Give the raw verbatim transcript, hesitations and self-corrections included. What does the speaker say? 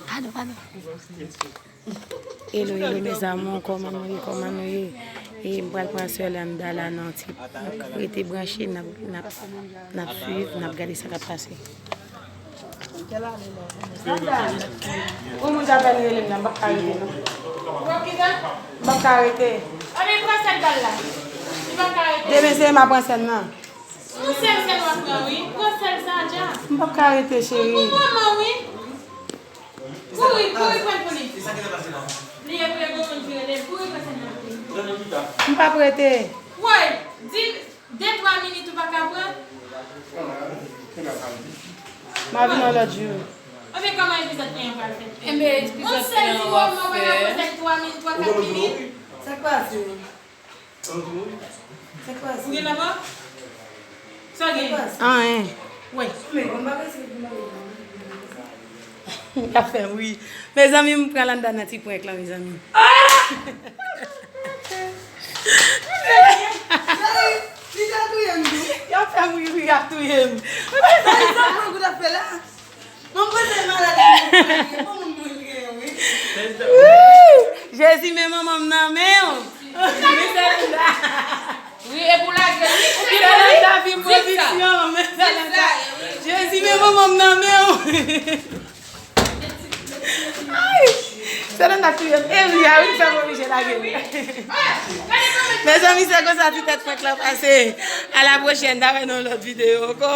Padon, padon. Hello, hello, mes amours, kòman nou ye, kòman nou ye? E m pral pran sè Landa la nan ti prank. Rete branche, n ap, n ap, n ap swiv, n ap gade sa k ap pase. Yon moun t apèn rele m la, m p ap ka rete non. M p ap ka rete. Demen se m ap pran sèn nan. Yon sèl sèl w ap pran, wi. Pran sèl sa, dja. M p ap ka rete, cheri. Ou manman, wi. Kouri, kouri pran l pou li. Li ye pou le bon moun ki rele l. Kouri pran sèl nan pou li. M p ap rete. Woy, di de twa minit ou pa ka pran. M a vin yon lòt jou. Ebyen, kòman epizòd yen an pral fèt? Ebyen, epizòd yen an ap fèt. Yon sèl ti woman, w ap pran sèl twa minit, twa, kat minit. Sa k pase? Ou gen lanmò? Sa w gen? Anyen. Wè. Y ap fè m ri. Mezanmi, m pran Landa nan ti prank lan, mezanmi. Li ta touye m tou. Y ap fè m ri, wi, y ap touye m. Sa, sa pran gout ap fè la. Mwen panse malad la, mwen panse moun mwen genyen, wi. Jezi, men manman m nan men w. Men Selanda. Wi, e pou lage l, wi. Selanda vin pozisyon, men Selanda. Jezi, men manman m nan men w. Ay! Selanda touye m. E ri a, wi, fè m oblije lage l. Mezanmi, se konsa ti tèt prank lan pase. A la pwochèn, n a wè nan yon lòt videyo ankò.